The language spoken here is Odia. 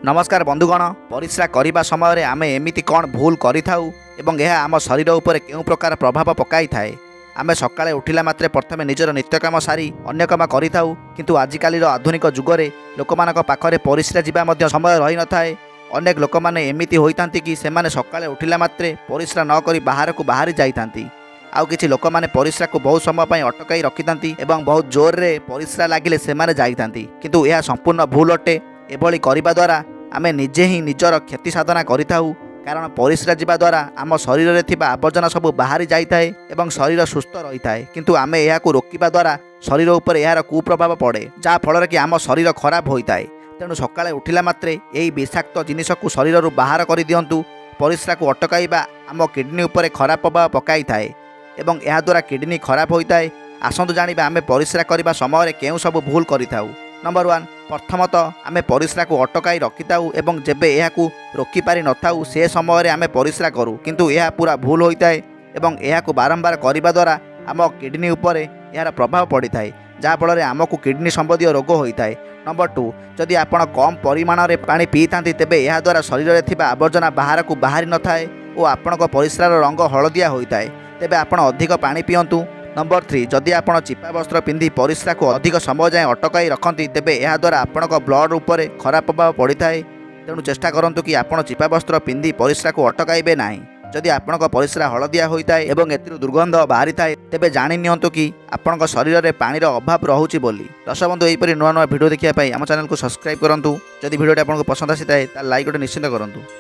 ନମସ୍କାର ବନ୍ଧୁଗଣ। ପରିସ୍ରା କରିବା ସମୟରେ ଆମେ ଏମିତି କ'ଣ ଭୁଲ କରିଥାଉ ଏବଂ ଏହା ଆମ ଶରୀର ଉପରେ କେଉଁ ପ୍ରକାର ପ୍ରଭାବ ପକାଇଥାଏ? ଆମେ ସକାଳେ ଉଠିଲା ମାତ୍ରେ ପ୍ରଥମେ ନିଜର ନିତ୍ୟକାମ ସାରି ଅନ୍ୟ କାମ କରିଥାଉ। କିନ୍ତୁ ଆଜିକାଲିର ଆଧୁନିକ ଯୁଗରେ ଲୋକମାନଙ୍କ ପାଖରେ ପରିସ୍ରା ଯିବା ମଧ୍ୟ ସମୟ ରହିନଥାଏ। ଅନେକ ଲୋକମାନେ ଏମିତି ହୋଇଥାନ୍ତି କି ସେମାନେ ସକାଳେ ଉଠିଲା ମାତ୍ରେ ପରିସ୍ରା ନ କରି ବାହାରକୁ ବାହାରି ଯାଇଥାନ୍ତି। ଆଉ କିଛି ଲୋକମାନେ ପରିସ୍ରାକୁ ବହୁତ ସମୟ ପାଇଁ ଅଟକାଇ ରଖିଥାନ୍ତି ଏବଂ ବହୁତ ଜୋରରେ ପରିସ୍ରା ଲାଗିଲେ ସେମାନେ ଯାଇଥାନ୍ତି। କିନ୍ତୁ ଏହା ସମ୍ପୂର୍ଣ୍ଣ ଭୁଲ ଅଟେ। ଏଭଳି କରିବା ଦ୍ୱାରା ଆମେ ନିଜେ ହିଁ ନିଜର କ୍ଷତି ସାଧନା କରିଥାଉ, କାରଣ ପରିସ୍ରା ଯିବା ଦ୍ୱାରା ଆମ ଶରୀରରେ ଥିବା ଆବର୍ଜନା ସବୁ ବାହାରି ଯାଇଥାଏ ଏବଂ ଶରୀର ସୁସ୍ଥ ରହିଥାଏ। କିନ୍ତୁ ଆମେ ଏହାକୁ ରୋକିବା ଦ୍ୱାରା ଶରୀର ଉପରେ ଏହାର କୁପ୍ରଭାବ ପଡ଼େ, ଯାହାଫଳରେ କି ଆମ ଶରୀର ଖରାପ ହୋଇଥାଏ। ତେଣୁ ସକାଳେ ଉଠିଲା ମାତ୍ରେ ଏହି ବିଷାକ୍ତ ଜିନିଷକୁ ଶରୀରରୁ ବାହାର କରିଦିଅନ୍ତୁ। ପରିସ୍ରାକୁ ଅଟକାଇବା ଆମ କିଡ଼ନୀ ଉପରେ ଖରାପ ପ୍ରଭାବ ପକାଇଥାଏ ଏବଂ ଏହାଦ୍ୱାରା କିଡ଼ନୀ ଖରାପ ହୋଇଥାଏ। ଆସନ୍ତୁ ଜାଣିବା, ଆମେ ପରିସ୍ରା କରିବା ସମୟରେ କେଉଁ ସବୁ ଭୁଲ କରିଥାଉ। ନମ୍ବର 1, ପ୍ରଥମତଃ ଆମେ ପରିସ୍ରାକୁ ଅଟକାଇ ରଖିଥାଉ ଏବଂ ଯେବେ ଏହାକୁ ରୋକିପାରି ନଥାଉ, ସେ ସମୟରେ ଆମେ ପରିସ୍ରା କରୁ। କିନ୍ତୁ ଏହା ପୁରା ଭୁଲ ହୋଇଥାଏ ଏବଂ ଏହାକୁ ବାରମ୍ବାର କରିବା ଦ୍ୱାରା ଆମ କିଡ଼ନୀ ଉପରେ ଏହାର ପ୍ରଭାବ ପଡ଼ିଥାଏ, ଯାହାଫଳରେ ଆମକୁ କିଡ଼ନୀ ସମ୍ବନ୍ଧୀୟ ରୋଗ ହୋଇଥାଏ। ନମ୍ବର 2, ଯଦି ଆପଣ କମ୍ ପରିମାଣରେ ପାଣି ପିଇଥାନ୍ତି, ତେବେ ଏହାଦ୍ୱାରା ଶରୀରରେ ଥିବା ଆବର୍ଜନା ବାହାରକୁ ବାହାରି ନଥାଏ ଓ ଆପଣଙ୍କ ପରିସ୍ରାର ରଙ୍ଗ ହଳଦିଆ ହୋଇଥାଏ। ତେବେ ଆପଣ ଅଧିକ ପାଣି ପିଅନ୍ତୁ। ନମ୍ବର 3, ଯଦି ଆପଣ ଚିପା ବସ୍ତ୍ର ପିନ୍ଧି ପରିସ୍ରାକୁ ଅଧିକ ସମୟ ଯାଏଁ ଅଟକାଇ ରଖନ୍ତି, ତେବେ ଏହାଦ୍ୱାରା ଆପଣଙ୍କ ବ୍ଲଡ଼ ଉପରେ ଖରାପ ପ୍ରଭାବ ପଡ଼ିଥାଏ। ତେଣୁ ଚେଷ୍ଟା କରନ୍ତୁ କି ଆପଣ ଚିପା ବସ୍ତ୍ର ପିନ୍ଧି ପରିସ୍ରାକୁ ଅଟକାଇବେ ନାହିଁ। ଯଦି ଆପଣଙ୍କ ପରିସ୍ରା ହଳଦିଆ ହୋଇଥାଏ ଏବଂ ଏଥିରୁ ଦୁର୍ଗନ୍ଧ ବାହାରିଥାଏ, ତେବେ ଜାଣି ନିଅନ୍ତୁ କି ଆପଣଙ୍କ ଶରୀରରେ ପାଣିର ଅଭାବ ରହୁଛି ବୋଲି। ଦର୍ଶକ ବନ୍ଧୁ, ଏହିପରି ନୂଆ ନୂଆ ଭିଡ଼ିଓ ଦେଖିବା ପାଇଁ ଆମ ଚ୍ୟାନେଲକୁ ସବସ୍କ୍ରାଇବ୍ କରନ୍ତୁ। ଯଦି ଭିଡ଼ିଓଟି ଆପଣଙ୍କୁ ପସନ୍ଦ ଆସିଥାଏ, ତାହେଲେ ଲାଇକ୍ ଗୋଟେ ନିଶ୍ଚିତ କରନ୍ତୁ।